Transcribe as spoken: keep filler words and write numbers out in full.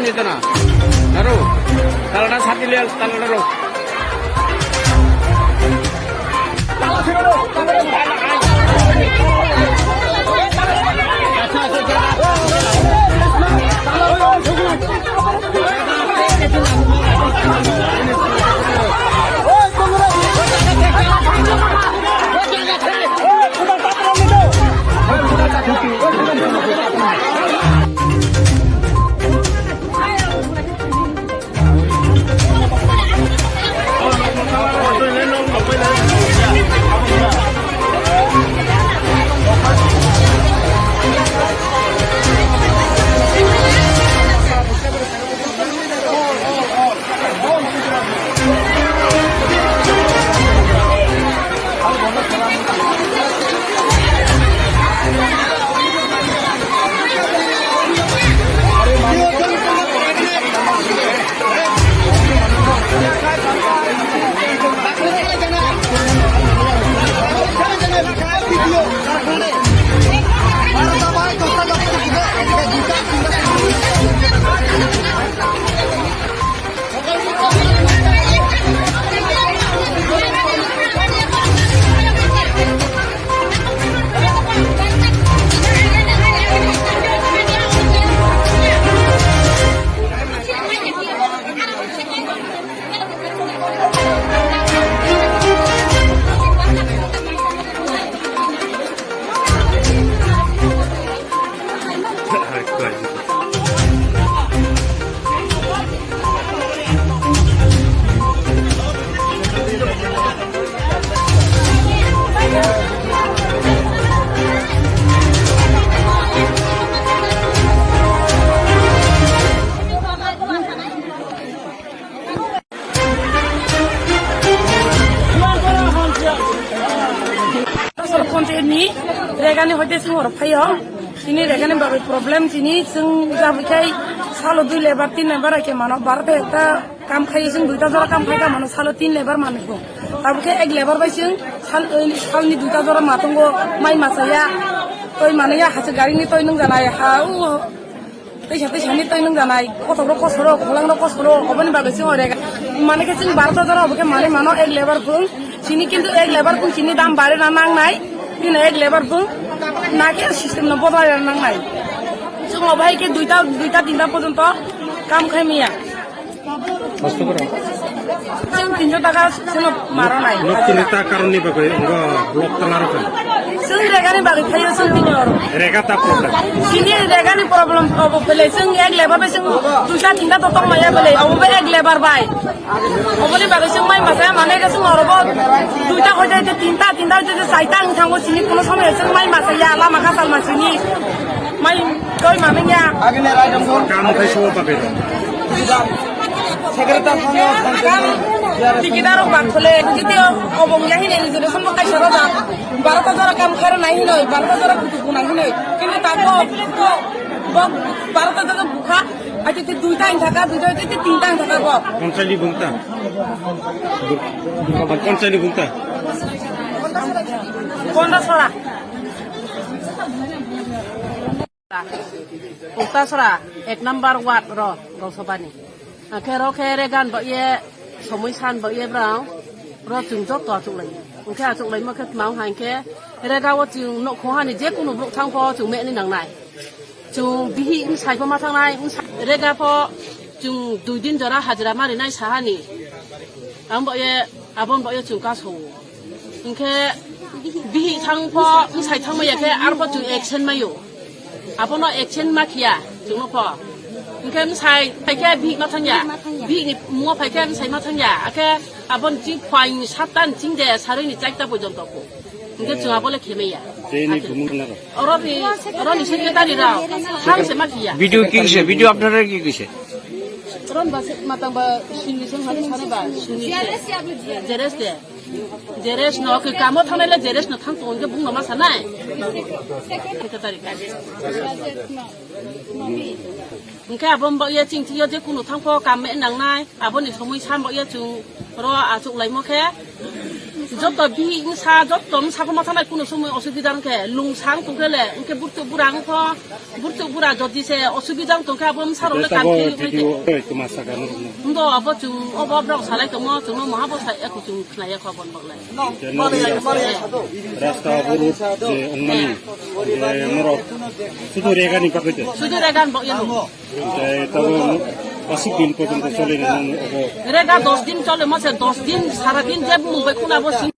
Daro. Talana sati le, talana ro. Sor Ponchayat ni regani hoite sing hor phaio. Tini regani bagwi problem tini sing jabwi khai salo dui lebar tin lebar ake mano bar ta ekta kam khai sing duita jora kam khai ka mano salo tin lebar mani ko. Tabwi khe ek lebar bai sing sal, salni duita jora matongo mai masaya. Toi manaya hase gari ni toi nung janai ha u. Teisa teisa ni toi nung janai, kothok rok kosoro, kholang rok kosoro, oboni bagwi se ore. Mane khe chini baro jora obo khe mane mano ek lebar bung, chini kintu ek lebar bung chini dam bare na nang nai, tini ek lebar bung na khe system no bodol na nang nai. Chwng obo hai khe duita, duita tinta porjonto kam khai maya. Kosto koro. Chwng tinso taka chwngno maro nai. Nok tini ta karon ni bagwi ngo block tala rok. Chwng regani bagwi thaio chwng tini oro. Rega ta problem. Chini regani problem obo phele chwng ek lebar bai chwng duita tinta to tong maya bole obo bai ek lebar bai. Oboni bagwi chwng mai masa mane ga chwng oro bo duita hoi jai tinta tinta hoi jai saita ang thango chini kono somoi chwng mai masa ya lama ka salma chini. Mai toi mami ya. Kam khai so bagwi. Secretary thangno thangtini. Tikidaro bakole, jiti obong ya hine resolution bo kaisa rojak. Baro ta jora kam khairok nai hinoi, baro ta jora kutuk bo nai hinoi. Kintu tako bo baro ta jora bukha, ati ti duita in thaka, duita ti tinta in thaka bo. Ponchali bungta. Ponchali bungta. Pondro sora. Uktasra ek number ward ro Gausabani. Angkhe ro khe regan bo ye somoi san bo ye brao ro chwng joto achuk lai. Angkhe achuk lai mo khe tmang hai khe rega o chwng nok khong hani je kunu bruk thang pho chwng meni nang nai. Chwng bihi msai pho ma thang nai, msai rega pho chwng dui din jora hajira mari nai sahani. Ang bo ye Abon bo yo chwng kaso. Hingkhe bihik thang pho, bwsai thang maya khe arpho chwng action mayo. Abono action ma khiya chwngno pho. Hingkhe bwsai phai khe bihik ma thangya. Bihik ni mungwa phai khe bwsai ma thangya. Akhe abon chwng phaini satta ni chwng je sarui ni chaita porjonto pho. Hingkhe chwng abole khe maya. Oro ni, oro ni secretary rao. Thang se ma khiya. Video ki kise? Video apnara ki kise? Ron ba se matang ba sini song hari sare ba sini. Jeres de. Jeres no ke kamo thanai le jeres no thang tong ke bung no ma sanai. Secretary ka. Hingke abon ba ye ching thiyo je kunu thang pho kam me nang nai. Aboni somoi sam ba ye chung ro achuk lai mo khe. Joto bihik wngsa, joto wngsa phano thanai kuno somoi osubida wngkhe, lungsang tongkhe le, wngkhe burtuk bura wngkho, burtuk bura jodi se osubida wngtongkhe abo wngsa rok le Tei tabuk kam khe wngkhe. D T O tei tma saka norokno. Ndo abo chwng, obo borok salai tongmo, chwngno maha bo sai, eko chwng khnai ya kho aboni baglai. Tei norokni rasta, rasta aborok je wngmani, je norok sudu regani bagwi de. Sudu regan bo yano. Tei tabuk aswk din porjonto chole nang obo. Rega dos din chole, mase dos din, sara din je mung bai khuna bo sing.